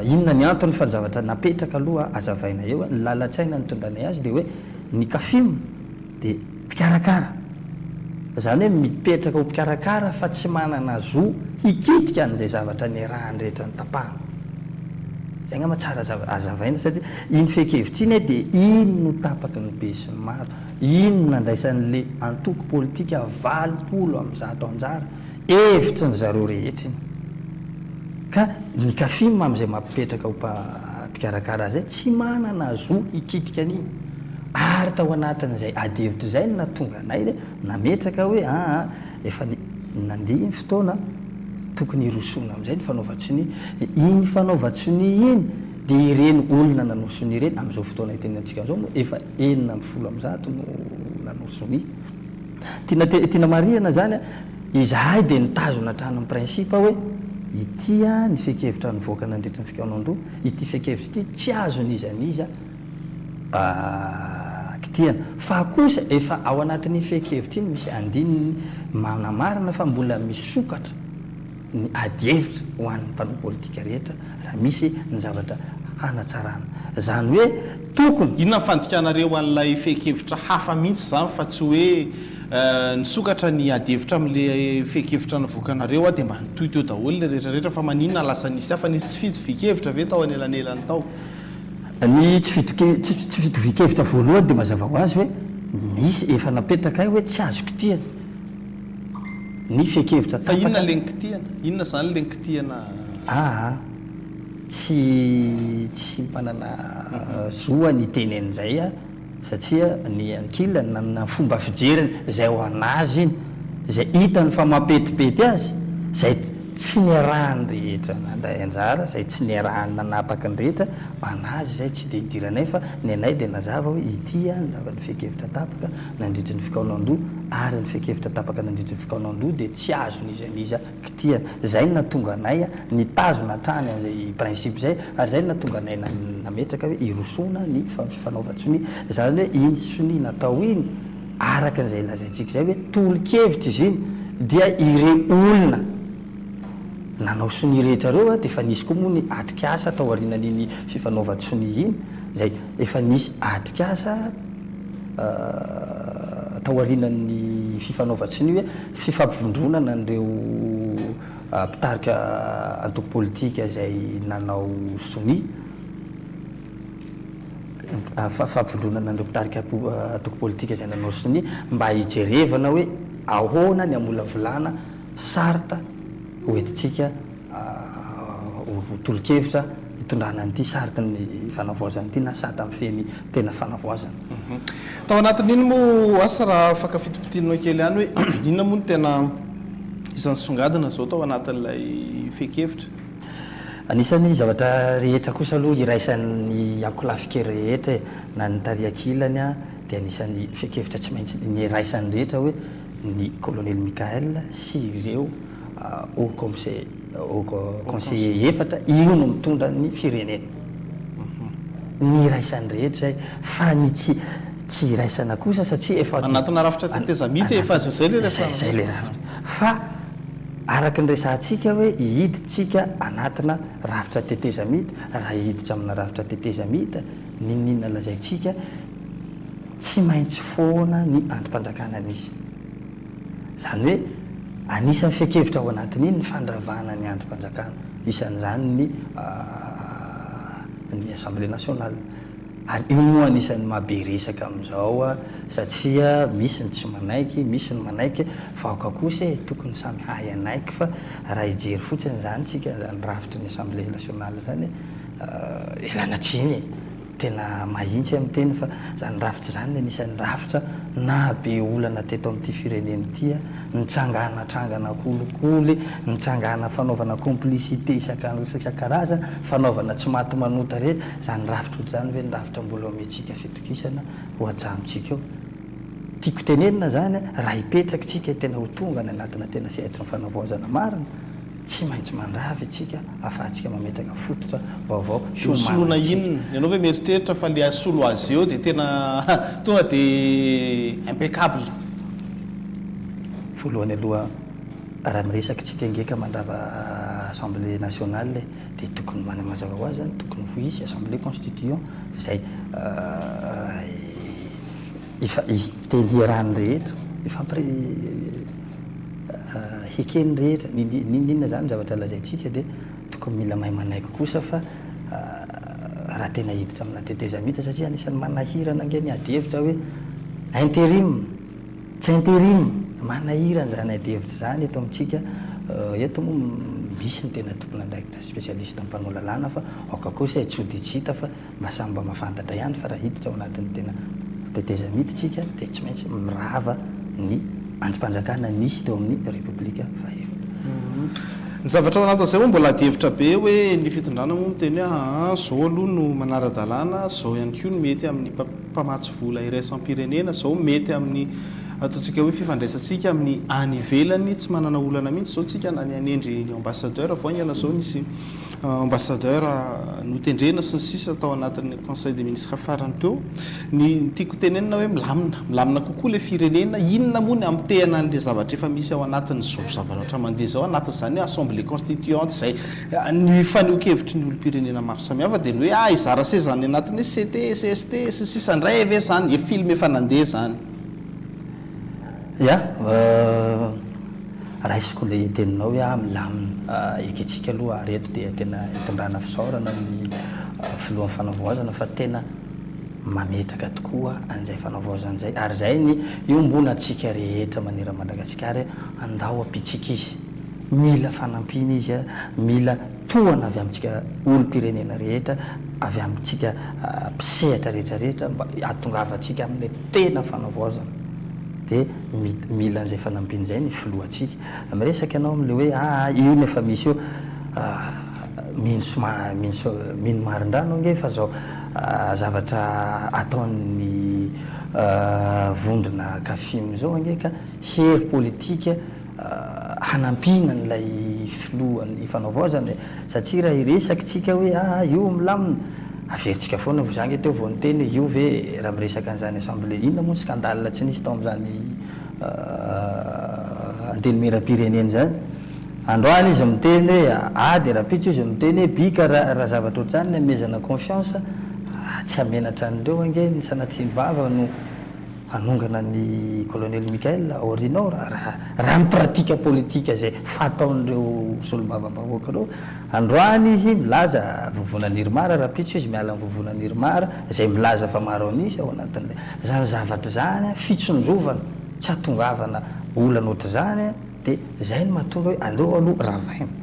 inona ny antony fa ny zavatra napetraka aloha hazavaina eo, ny lalan-tsaina nitondranay azy dia hoe ny Cafim dia mpikarakara, izany hoe mipetraka ho mpikarakara fa tsy manana zo hikitika an'izay zavatra niarahany rehetra notapahana. Izay angamba tsara hazavaina satria iny fehin-kevitra iny dia iny no tapaky ny besinimaro, iny no nandraisan'ilay antoko politika 180 anjara, hevitry ny zareo rehetra iny. Ka ny Cafim amin'izay mampipetraka ho mpikarakara azy tsy manana zo hikitika an'iny. Ary tao anatin'izay adihevitra izay no nahatonga anay nametraka hoe aa efa nandeha ny fotoana, tokony hirosoana amin'izay ny fanaovan-tsonia. Iny fanaovan-tsonia iny dia ireny olona nanao sonia ireny, amin'izao fotoana itenenantsika amin'izao moa efa 116 no nanao sonia. Tiana tiana marihana izany, izahay dia nitazona hatrany ny principe hoe. ity ny fehin-kevitra nivoaka nandritry ny fikaonandoha, ity fehin-kevitra ity tsy azon'iza n'iza kitihana. Fa kosa efa ao anatin'iny fehin-kevitra iny misy andininy manamarina fa mbola misokatra ny adihevitra ho an'ny mpanao politika rehetra raha misy ny zavatra hanatsarana. Izany hoe tokony. Inona ny fandikanareo an'ilay fehin-kevitra hafa mihitsy izany fa tsy hoe nisokatra ny adihevitra amin'ilay fehin-kevitra navoakanareo aho dia mba nitohy teo daholo ilay rehetra rehetra fa maninona lasa nisy hafa? Nisy tsy fitovian-kevitra ve tao anelanelany tao? Ny tsy tsy fitovian-kevitra voalohany dia mazava ho azy hoe misy efa napetrakay hoe tsy azo kitihana ny fehin-kevitra Fa inona tapaka. ilay nikitihana? Inona izany ilay nikitihana? Aa tsy tsy manana zo aho ny hiteny an'izay aho satria ny ankilany nanana ny fomba fijeriny izay ho an'azy iny, izay hitany fa mampetipety azy, izay tsy niarahan'ny rehetra nandray anjara, izay tsy niarahany nanapaka ny rehetra, an'azy izay tsy dia idiranay fa ny anay dia nazava hoe ity ny lavan'ny fehin-kevitra tapaka nandritry ny fikaonandoha ary ny fehin-kevitra tapaka nandritry ny fikaonandoha dia tsy azon'iza n'iza kitihana. Izay no nahatonga anay nitazona hatrany an'izay principe izay ary izay no nahatonga anay nametraka hoe hirosoana ny fanaovan-tsonia. Izany hoe iny sonia natao iny, araka an'izay lazaintsika izay hoe tolo-kevitra izy iny, dia ireo olona nanao sonia rehetra ireo dia efa nisy koa moa ny atrikasa tao aorianan'iny fifanaovan-tsonia iny, izay efa nisy atrikasa tao aorianan'ny fifanaovan-tsonia hoe fifampivondronana an'ireo mpitarika antoko politika izay nanao sonia, fampivondronana an'ireo mpitarika antoko politika izay nanao sonia mba hijerevana hoe ahoana ny hamolavolana charte hoentintsika ho tolo-kevitra hitondrana an'ity charte-n'ny fanavaozana ity na charte mifehy ny tena fanavaozana. Tao anatin'iny moa asa raha afaka fintimpitinina kely ihany hoe inona moa no tena isan'ny songadina izao tao anatin'ilay fehin-kevitra? Anisan'ny zavatra rehetra kosa aloha iraisan'ny ankolafin-kery rehetra e, na ny tary ankilany dia anisan'ny fehin-kevitra tsy maintsy niraisan'ny rehetra hoe ny Colonel Mickaël sy ireo Haut Conseil Haut Conseiller efatra io no mitondra ny firenena. Ny iraisan'ny rehetra izay fa ny tsy tsy iraisana kosa satria efa Anatina rafitra tetezamita efa azo izay ilay resahana. Izay ilay rafitra. Fa araka ny resahantsika hoe hiditsika anatina rafitra tetezamita, raha hiditra amina rafitra tetezamita, n'inon'inona lazaintsika, tsy maintsy foana ny andrim-panjakana misy. Izany hoe anisan'ny fehin-kevitra ao anatin'iny ny fandravana ny andrim-panjakana, isan'izany ny ny Assemblée nationale. Ary io moa anisan'ny maha be resaka amin'izao satria misy ny tsy manaiky, misy ny manaiky, fa aoka kosa e, tokony samy hahay hanaiky fa raha hijery fotsiny izany tsika izany rafitry ny Assemblée nationale izany, ialana tsiny e. Tena mahintsy aho miteny fa izany rafitra izany no anisan'ny rafitra nahabe olana teto amin'ity firenena ity a! Nitsangana trangana kolikoly, nitsangana fanaovana complicité isan-karazany, fanaovana tsy maty manota rehetra, izany rafitra ohatr'izany ve ny rafitra mbola omentsika fitokisana ho ajanontsika eo? Tiako tenenina izany raha hipetraka isika tena ho tonga any anatina tena sehatry ny fanavaozana marina, Tsy maintsy mandrava isika ahafahantsika mametraka fototra vaovao Dia hosoloina hiomanantsika. inona? Ianao ve mieritreritra fa le hasolo azy eo dia tena tonga dia impeccable? Voalohany aloha raha miresaka isika ange ka mandrava assemblée nationale e, dia tokony mana mazava ho azy zany tokony ho hisy assemblée constituant izay Efa teny hiarahan'ny rehetra, ifampire heken'ny rehetra, n'inon'inona izany zavatra lazaintsika dia tokony mila mahay manaiky kosa fa raha tena hiditra amina tetezamita satria anisan'ny manahirana ange ny adihevitra hoe interim, tsy interim, manahirana izany adihevitra izany eto amintsika, eto moa misy ny tena tompon'andraikitra spécialiste mpanao lalàna fa aoka kosa e tsy ho dia tsy hita fa Mba samy mba mahafantatra ihany fa raha hiditra ao anatin'ny tena tetezamita isika dia tsy maintsy mirava ny andrim-panjakana nisy teo amin'ny Repoblika fahefatra. Ny zavatra ao anatin'izay moa mbola adihevitra be hoe ny fitondrana moa miteny hoe aa zao aloha no manara-dalàna, zao ihany koa no mety amin'ny mpamatsy vola iraisam-pirenena, zao mety amin'ny ataontsika hoe fifandraisantsika amin'ny any ivelany, tsy manana olana mihitsy izao tsika na ny hanendry ny ambassadeur, vao haingana izao nisy ambassadeur notendrena sy ny sisa tao anatin'ny conseil des ministres farany teo. Ny tiako tenenina hoe milamina, milamina kokoa ilay firenena, inona moa ny hamotehana an'ilay zavatra efa misy ao anatin'izao zavatra mandeha izao, anatin'izany hoe assemblée constituante izay ny fanehoan-kevitry ny olom-pirenena maro samihafa dia ny hoe ah hizara seza any anatin'ny hoe CT, CST sy ny sisa indray ve izany, e film efa nandeha izany. Ya, raisiko ilay teninao hoe ah milamina. Ekentsika aloha ary eto dia tena itondrana fisaorana ny filohan'ny fanavaozana fa tena mametraka tokoa an'izay fanavaozana izay ary izay ny iombonantsika rehetra manerana Madagasikara hoe andao ampiantsika izy. Mila fanampiana izy, mila tohana avy amintsika olom-pirenena rehetra, avy amintsika mpisehatra rehetra rehetra mba hahatongavantsika amin'ilay tena fanavaozana. Dia mila an'izay fanampiana izay ny filohantsika. Miresaka ianao amin'ilay hoe aa io no efa misy eo, mino sy mino sy mino marin-drano ange fa izao zavatra ataon'ny vondrona Cafim izao ange ka hery politika hanampiana an'ilay filohan'ny fanavaozana e! Satria raha hiresaka tsika hoe aa io milamina, averintsika foana vao za nge teo vao niteny hoe io ve raha miresaka an'izany assemblée, inona moa ny scandale tsy nisy tao amin'izany antenimierampirenena izany? Androany izy miteny hoe A dia rahampitso izy miteny hoe B ka raha zavatra ohatr'izany ny hanomezana confiance, tsy hamenatra an'ireo ange ny sanatria ny vava no Hanongana ny Colonel Mickaël aoriana ao raha raha ny pratique politique izay fataon'ireo solombavambahoaka ireo. Androany izy milaza vovonana IRMAR, rahampitso izy miala amin'ny vovonana IRMAR izay milaza fa maro an'isa ao anatin'ilay. Izany zavatra izany fitsonjovana tsy hahatongavana olana ohatr'izany dia izay no mahatonga hoe aleo aloha ravaina.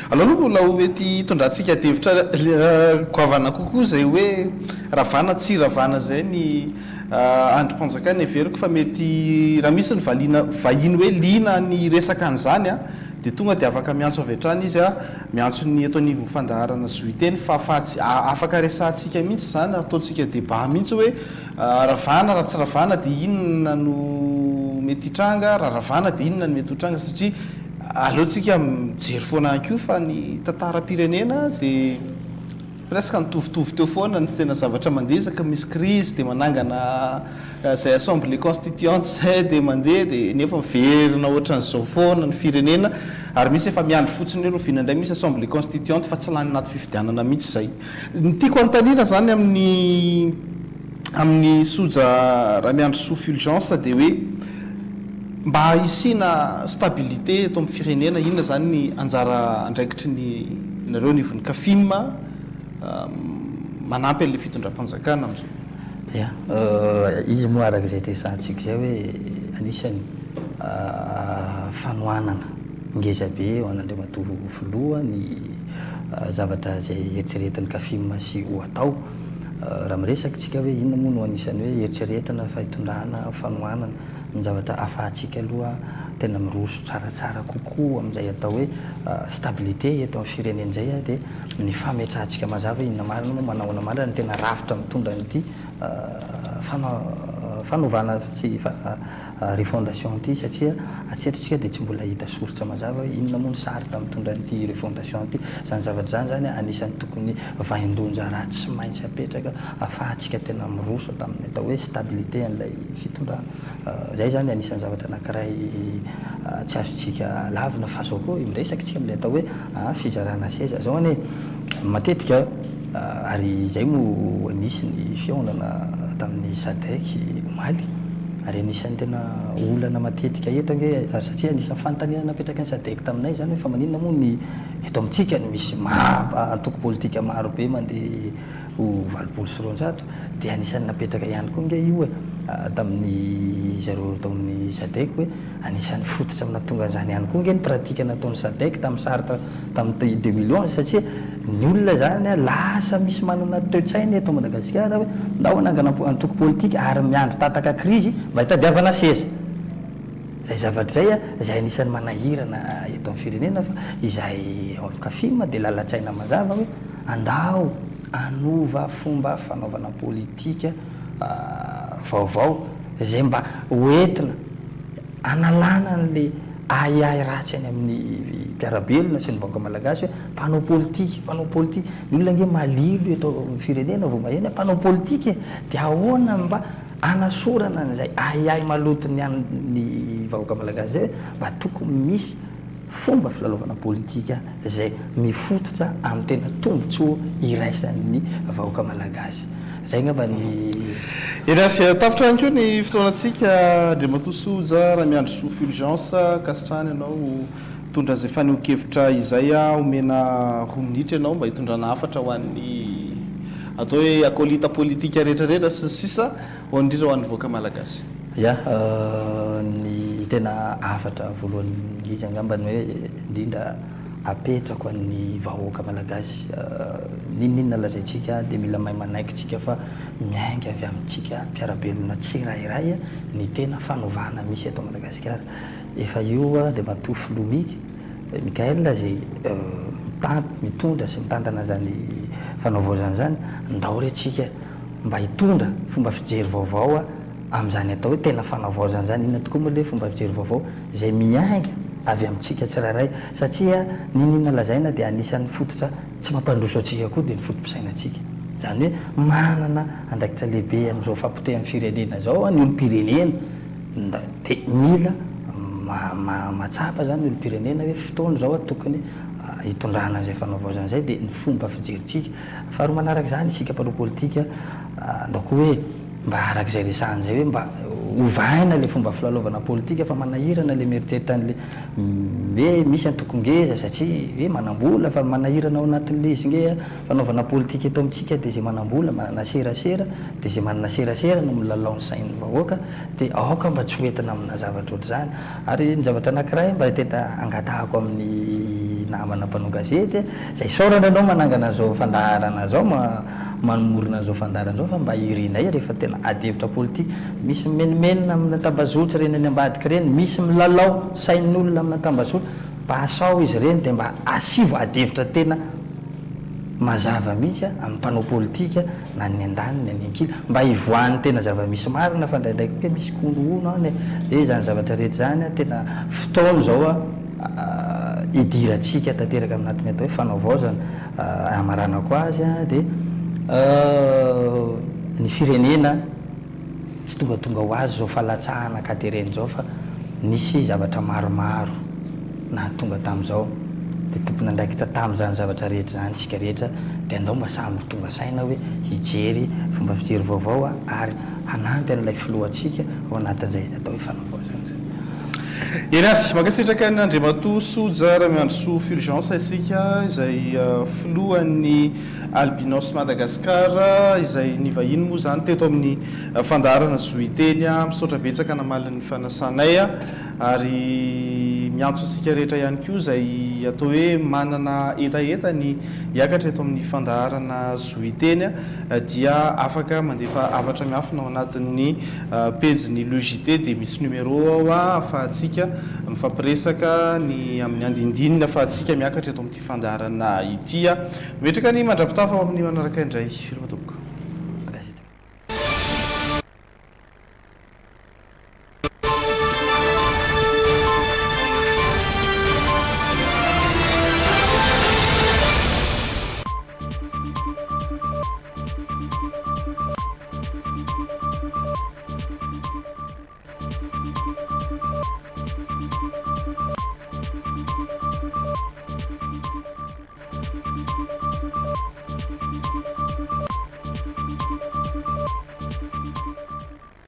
Aleo aloha mbola ho mety hitondrantsika adihevitra goavana kokoa izay hoe ravana tsy ravana izay ny andrim-panjakana. Heveriko fa mety raha misy ny valiana vahiny hoe liana ny hiresaka an'izany dia tonga dia afaka miantso avy hatrany izy, miantso ny eto anivon'ny fandaharana zo hiteny fa fa tsy afaka resahantsika mihitsy izany, ataontsika débat mihitsy hoe ravana raha tsy ravana dia inona no mety hitranga, raha ravana dia inona no mety ho tranga satria Aleontsika mijery foana ihany koa fa ny tantaram-pirenena dia presque nitovitovy teo foana ny tena zavatra mandeha isaky ny misy crise dia manangana izay assemblée constituante izay dia mandeha dia nefa miverina ohatran'izao foana ny firenena ary misy efa miandry fotsiny hoe rahoviana indray misy assemblée constituante fa tsy lany anaty fifidianana mihitsy izay. Ny tiako hanontaniana izany amin'ny amin'ny Soja Ramiandrisoa Fulgence dia hoe Mba hisiana stabilité eto amin'ny firenena, inona izany ny anjara andraikitry ny nareo anivon'ny Cafim manampy an'ilay fitondram-panjakana amin'izao? Ya, izy moa araka izay resahantsika izay hoe anisan'ny fanohanana ngeza be ho an'Andriamatoa Filoha ny zavatra izay eritreretin'ny Cafim sy ho atao. Raha miresaka isika hoe inona moa no anisan'ny hoe eritreretina fa hitondrana fanohanana, Ny zavatra ahafahantsika aloha tena miroso tsaratsara kokoa amin'izay atao hoe stabilité eto amin'ny firenena izay dia ny fametrahantsika mazava hoe inona marina moa, manao ahoana marina ny tena rafitra mitondra an'ity fanovana sy refondation ity satria hatreto isika dia tsy mbola hita soritra mazava hoe inona moa ny sarta mitondra an'ity refondation ity. Izany zavatra izany izany anisan'ny tokony vaindohan-draharaha tsy maintsy apetraka ahafahantsika tena miroso tamin'ny atao hoe stabilité an'ilay fitondrana. Izay izany anisan'ny zavatra anankiray tsy azontsika lavina fa izao koa miresaka isika amin'ilay atao hoe fizarana seza. Izao anie matetika ary izay moa nisy ny fihaonana tamin'ny Sadec omaly ary anisan'ny tena olana matetika eto ange ary satria anisan'ny fanontaniana napetraky ny Sadec taminay izany hoe fa maninona moa ny eto amintsika no misy antoko politika maro be mandeha ho 280 dia anisan'ny napetraka ihany koa ange io e, tamin'ny zareo tao amin'ny Sadec hoe anisan'ny fototra nahatonga an'izany ihany koa ange ny pratique nataon'ny Sadec tamin'ny charte tamin'ny 2011 satria ny olona izany lasa misy manana toe-tsaina eto Madagasikara hoe ndao hanangana antoko politika ary miandry tataka krizy mba hitadiavana seza. Izay zavatra izay izay anisan'ny manahirana eto amin'ny firenena fa izay ao amin'ny Cafim dia lalan-tsaina mazava hoe andao hanova fomba fanaovana politika. vaovao izay mba hoentina hanalana an'ilay ahiahy ratsy any amin'ny mpiara-belona sy ny vahoaka malagasy hoe mpanao politika, mpanao politika. Ny olona ange malilo eto amin'ny firenena vao maheno hoe mpanao politika e! Dia ahoana mba hanasorana an'izay ahiahy maloton'ny an'ny vahoaka malagasy izay hoe mba tokony misy fomba filalaovana politika izay mifototra amin'ny tena tombontsoa iraisan'ny vahoaka malagasy. Izay angamba ny. Eny ary, tapitra ihany koa ny fotoanantsika Andriamatoa Soja Ramiandrisoa Fulgence, ankasitrahana ianao nitondra izay fanehoan-kevitra izay, omena roa minitra ianao mba hitondrana hafatra ho an'ny atao hoe akolita politika rehetra rehetra sy ny sisa Ho indrindra ho an'ny vahoaka malagasy. Ya, ny tena hafatra voalohany indrindra angamba ny hoe indrindra apetrako an'ny vahoaka malagasy, n'inon'inona lazaintsika dia mila mahay manaiky tsika fa miainga avy amintsika mpiara-belona tsirairay ny tena fanovana misy eto Madagasikara. Efa io Andriamatoa Filoha Mick, Michael izay mitondra sy mitantana an'izany fanavaozana izany, ndao re tsika mba hitondra fomba fijery vaovao amin'izany atao hoe tena fanavaozana izany. Inona tokoa moa ilay fomba fijery vaovao izay miainga avy amintsika tsirairay? Satria n'inon'inona lazaina dia anisan'ny fototra tsy mampandroso antsika koa dia ny foto-pisainantsika. Izany hoe manana andraikitra lehibe amin'izao fahapotehan'ny firenena izao ny olom-pirenena. Dia mila mahatsapa izany ny olom-pirenena hoe fotoana izao tokony hitondrana an'izay fanavaozana izay dia ny fomba fijerintsika. Faharoa manaraka izany, isika mpanao politika, andao koa hoe mba araka izay resahana izay hoe mba ovaina ilay fomba filalaovana politika fa manahirana ilay mieritreritra an'ilay hoe misy antoko ngeza satria hoe manam-bola fa manahirana ao anatin'ilay izy nge fanaovana politika eto amintsika dia izay manam-bola manana serasera dia izay manana serasera no milalao ny sain'ny vahoaka dia aoka mba tsy ho entina amina zavatra ohatr'izany. Ary ny zavatra anankiray mba tena angatahako amin'ny namana mpanao gazety, izay isaorana ianao manangana an'izao fandaharana izao, manomorona an'izao fandaharana izao fa mba irinay rehefa tena ady hevitra politika, misy mimenomenona amina tambazotra ireny any ambadika ireny, misy milalao sain'olona amina tambazotra, mba asao izy ireny dia mba asivo ady hevitra tena mazava mihitsy amin'ny mpanao politika na ny andaniny na ny ankilany, mba hivoahan'ny tena zava-misy marina fa indraindray koa nge misy honohono any e, dia izany zavatra rehetra izany an, tena fotoana izao an hidirantsika tanteraka aminatin'ny atao hoe fanavaozana, hamaranako azy an, dia ny firenena Tsy tongatonga ho azy izao falatsahana an-katerena izao fa nisy zavatra maromaro nahatonga tamin'izao. Dia tompon'andraikitra tamin'izany zavatra rehetra izany isika rehetra dia andao mba samy ho tonga saina hoe hijery fomba fijery vaovao ary hanampy an'ilay filohantsika ao anatin'izay atao hoe fanavaozana izay. Eny ary, mankasitraka an' Andriamatoa Soja Ramiandrisoa Fulgence isika izay filohan'ny Albinos Madagascar izay nivahiny moa izany teto amin'ny fandaharana Zo Hiteny. Misaotra betsaka namaly ny fanasanay ary miantso antsika rehetra ihany koa izay atao hoe manana hetaheta ny hiakatra eto amin'ny fandaharana Zo Hiteny dia afaka mandefa hafatra miafina ao anatin'ny pejin'ny Le JT dia misy numéro ao ahafahantsika mifampiresaka ny amin'ny andindininy ahafahantsika miakatra eto amin'ity fandaharana ity. Mipetraka ny mandra-pitafa ho amin'ny manaraka indray. Veloma tompoko.